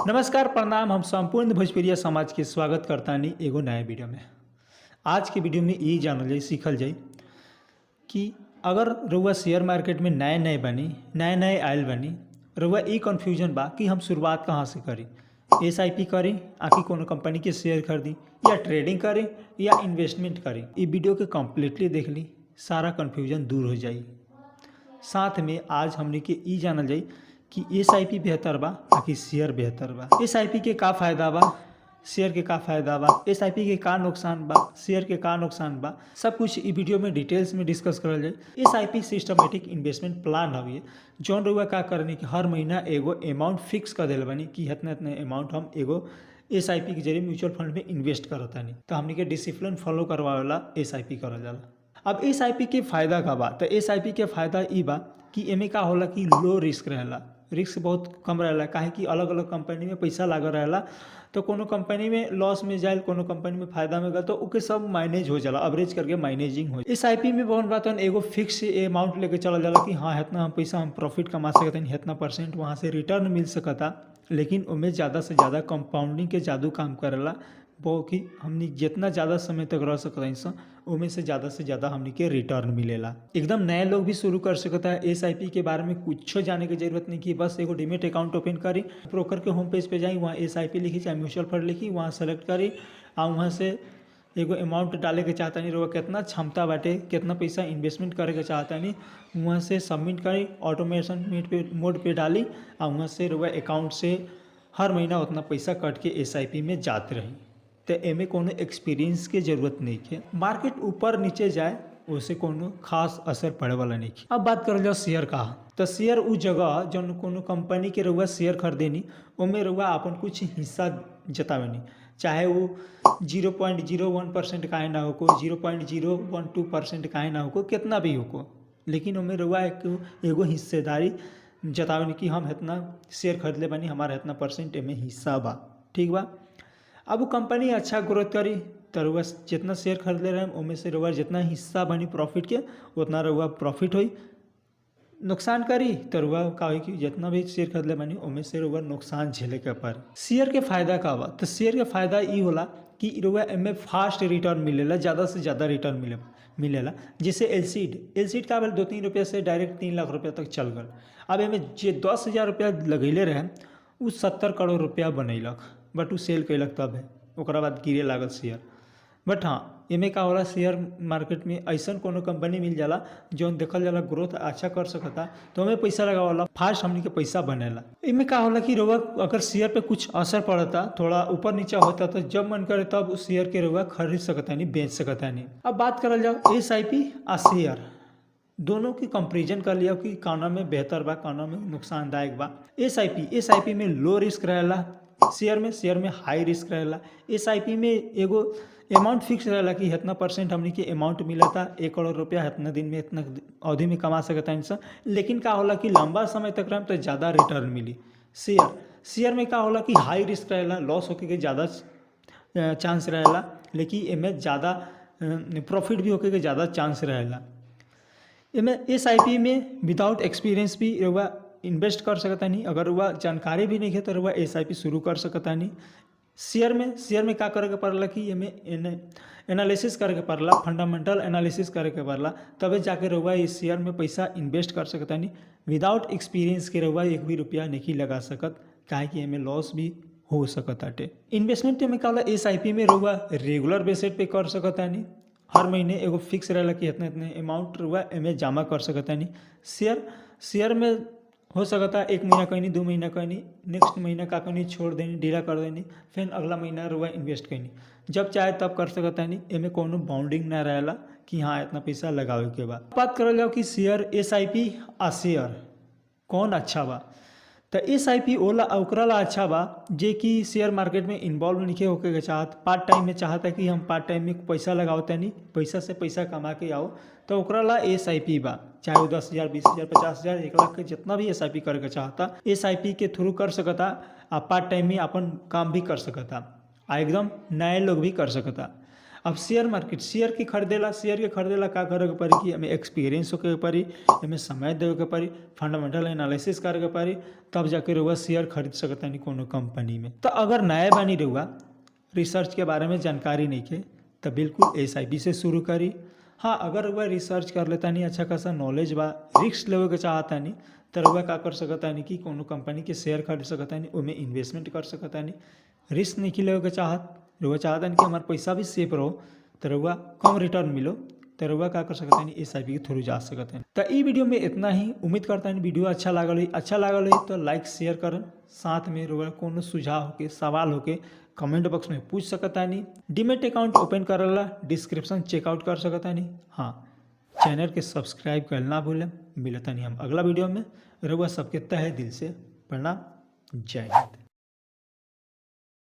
नमस्कार, प्रणाम। हम संपूर्ण भोजपुरिया समाज के स्वागत करतानी एगो नया वीडियो में। आज के वीडियो में ये जानल जाई, सीखल जाई कि अगर रउआ शेयर मार्केट में नए नए बनी, नए नए आयल बनी, रउआ ई कन्फ्यूजन बा कि हम शुरुआत कहाँ से करी, एसआईपी करी आकि कोनो कंपनी के शेयर खरीदी या ट्रेडिंग करी या इन्वेस्टमेंट करी। ई वीडियो के कम्प्लीटली देख ली, सारा कन्फ्यूजन दूर हो जाई। साथ में आज हमने के ई जानल जाई कि एसआईपी बेहतर बा आकि शेयर बेहतर बा, एसआईपी के का फायदा बा, शेयर के का फायदा बा, एसआईपी के का नुकसान बा, शेयर के का नुकसान बा, सब कुछ ई वीडियो में डिटेल्स में डिस्कस करल जाई। एसआईपी सिस्टमेटिक इन्वेस्टमेंट प्लान हवे, जौन रउआ का करनी कि हर महीना एगो अमाउंट फिक्स कर देले बानी कि इतना इतना अमाउंट हम एगो एसआईपी के जरिए म्यूचुअल फंड में इन्वेस्ट करतानी। तो हमनी के डिसिप्लिन फॉलो करवावेला एसआईपी करल जाला। अब एसआईपी के फायदा का बा? तो एसआईपी के फायदा ई बा कि एमे का होला कि लो रिस्क रहेला, रिस्क बहुत कम रहेला, काहे कि अलग अलग कंपनी में पैसा लागल रहेला। तो कोनो कंपनी में लॉस में जाए, कोनो कंपनी में फायदा में गए, तो ओके सब मैनेज हो जाला, अवरेज करके मैनेजिंग हो। एसआईपी में बहुत बात एगो फिक्स अमाउंट लेके चलल जाला कि हाँ, इतना हम पैसा हम प्रॉफिट कमा सकत हनी, इतना परसेंट वहाँ से रिटर्न मिल सकता। लेकिन ओमे ज़्यादा से ज़्यादा कंपाउंडिंग के जादू काम करेला वो कि हमनी जितना ज़्यादा समय तक रह सकत हनी सन, ओमे से ज़्यादा हमनी के रिटर्न मिलेला। एकदम नए लोग भी शुरू कर सकता है। एसआईपी के बारे में कुछो जाने के जरूरत नहीं कि बस एगो डीमेट अकाउंट ओपन करी, ब्रोकर के होम पेज पे जाई, वहाँ एसआईपी लिखी चाहे म्यूचुअल फंड लिखी, वहाँ सेलेक्ट करी आ वहाँ से एगो अमाउंट डाले के चाहतानी, रउआ कितना क्षमता बाटे, कितना पैसा इन्वेस्टमेंट करे के चाहतानी, वहाँ से सबमिट करी, ऑटोमेशन पे मोड पे डाली आ वहाँ से रउआ अकाउंट से हर महीना उतना पैसा कट के एसआईपी में जात रही। तो एमे कोनो एक्सपीरियंस के जरूरत नहीं है। मार्केट ऊपर नीचे जाए, उसे कोनो खास असर पड़े वाला नहीं। अब बात करल जाओ शेयर का, तो शेयर उ जगह जौन कोनो कंपनी के रउआ शेयर खरीदेनी, ओमे रउआ अपन कुछ हिस्सा जतावेनी, चाहे वो 0.01% काहे ना होको, 0.012% काहे ना होको, कितना भी होको, लेकिन ओमे रउआ एक एगो हिस्सेदारी जतावेनी कि हम इतना शेयर खरीदले बानी, हमारा इतना परसेंट एमे हिस्सा बा। ठीक बा। अब वो कंपनी अच्छा ग्रोथ करी तो रउआ जितना शेयर खरीदले रहे, ओमे से रउआ जितना हिस्सा बनी प्रॉफिट के, उतना रउआ प्रॉफिट होई। नुकसान करी तो रउआ का होई कि जितना भी शेयर खरीदले बानी, ओमे से रउआ नुकसान झेले के पड़ी। शेयर के फायदा का बा? तो शेयर के फायदा ई होला कि रउआ एमे फास्ट रिटर्न मिलेला, ज़्यादा से ज़्यादा रिटर्न मिलेला। जैसे एलसीड, एलसीड का भेल, 2-3 रुपया से डायरेक्ट 3 लाख रुपया तक चल गल। अब एमे जे 10,000 रुपया लगैले रहे, उ 70 करोड़ रुपया बनैलक, बट उ सेल कैलक तब है, ओकरा बाद गिरे लागल शेयर। बट हाँ, एमे का होला, शेयर मार्केट में ऐसन कोनो कंपनी मिल जाला जौन देखल जाला ग्रोथ अच्छा कर सकता, तो ओमे पैसा लगावला, फास्ट हमनी के पैसा बनेला। एमे का होला कि रउआ अगर शेयर पे कुछ असर पड़ता, थोड़ा ऊपर नीचा होता, तो जब मन करे तब उस शेयर के रउआ खरीद सकतानी, बेच सकतानी। अब बात करल जाओ एसआईपी आ शेयर दोनों की कंपेरिजन कर लिया कि कौना में बेहतर बा, कौना में नुकसानदायक बा। एसआईपी, एसआईपी में लो रिस्क रहेला, शेयर में हाई रिस्क रहेला। एसआईपी में एगो अमाउंट फिक्स रहेला कि इतना परसेंट हमनी के अमाउंट मिलता, 1 करोड़ रुपया इतना दिन में, इतना अवधि में कमा सकता इंसान। लेकिन का होला कि लंबा समय तक रहेम तो ज़्यादा रिटर्न मिली। शेयर, शेयर में का होला कि हाई रिस्क रहेला, लॉस होके के ज़्यादा चांस रहेला, लेकिन एमे ज़्यादा प्रॉफिट भी होके के ज़्यादा चांस रहेला। एमे एसआईपी में विदाउट एक्सपीरियंस भी रउआ इन्वेस्ट कर सकतानी। अगर रउआ जानकारी भी नहीं है तो रउआ एसआईपी शुरू कर सकतानी। शेयर में का करे के पड़ला कि एमे एनालिसिस करे के पड़ला, फंडामेंटल एनालिसिस करे के पड़ला, तबे जाके रउआ इस शेयर में पैसा इन्वेस्ट कर सकतानी। विदाउट एक्सपीरियंस के रउआ एक भी रुपया नहीं लगा सकत, काहे कि एमे लॉस भी हो सकत ताटे। इन्वेस्टमेंट में का होला, एसआईपी में रउआ रेगुलर बेसिस पे कर सकतानी, हर महीने एगो फिक्स रहेला कि इतना इतने अमाउंट रउआ एमे जमा कर सकतानी। शेयर, शेयर में हो सकता एक महीना कैनी, 2 महीना कैनी, नेक्स्ट महीना का कैनी, छोड़ देनी, ढीला कर देनी, फिर अगला महीना रउआ इन्वेस्ट कैनी, जब चाहे तब कर सकतानी। एमे कोनो बाउंडिंग ना रहेला कि हाँ, इतना पैसा लगावे के बा। बात करल जाओ कि शेयर, एसआईपी आ शेयर कौन अच्छा बा, तो एसआईपी ओला ओकरा ला अच्छा बा जे कि शेयर मार्केट में इन्वॉल्व नहीं होके के चाहत, पार्ट टाइम में चाहता कि हम पार्ट टाइम में पैसा लगाओ तनी, पैसा से पैसा कमा के आओ, तो ओकरा ला एसआईपी बा। चाहे वो 10,000, 20,000, 50,000, 1 लाख के जितना भी एसआईपी करे के चाहता, एसआईपी के थ्रू कर सकता आ पार्ट टाइम में अपन काम भी कर सकता आ एकदम नए लोग भी कर सकता। अब शेयर मार्केट, शेयर के खरीदेला का करे के पड़ी कि हमें एक्सपीरियंस होके के पड़ी, एमे समय देवे के पड़ी, फंडामेंटल एनालिसिस करे के पड़ी, तब जाके रउआ शेयर खरीद सकतानी कोनो कंपनी में। तो अगर नया बानी रउआ, रिसर्च के बारे में जानकारी नहीं के, तो बिल्कुल एसआईपी से शुरू करी। हाँ, अगर रउआ रिसर्च कर लेतानी, अच्छा खासा नॉलेज बा, रिस्क लेवे के चाहतानी, तो रउआ का कर सकतानी कि कोनो कंपनी के शेयर खरीद सकतानी, ओमे इन्वेस्टमेंट कर सकतानी। रिस्क नहीं लेवे के चाहत, रउआ चाहतानी कि हमार पैसा भी सेफ रहो, तो रउआ कम रिटर्न मिलो, तो रउआ का कर सकतानी, एसआईपी के थ्रू जा सकतानी। तो ई वीडियो में इतना ही। उम्मीद करतानी वीडियो अच्छा लागल होई। अच्छा लागल होई तो लाइक, शेयर करम। साथ में रउआ कोनो सुझाव होके, सवाल होके, कमेंट बॉक्स में पूछ सकतानी। डीमेट अकाउंट ओपन करेला डिस्क्रिप्शन चेकआउट कर सकतानी। हाँ, चैनल के सब्सक्राइब करना ना भूलें। मिलतानी हम अगला वीडियो में। रउआ सबके तहे दिल से प्रणाम। जय हिंद।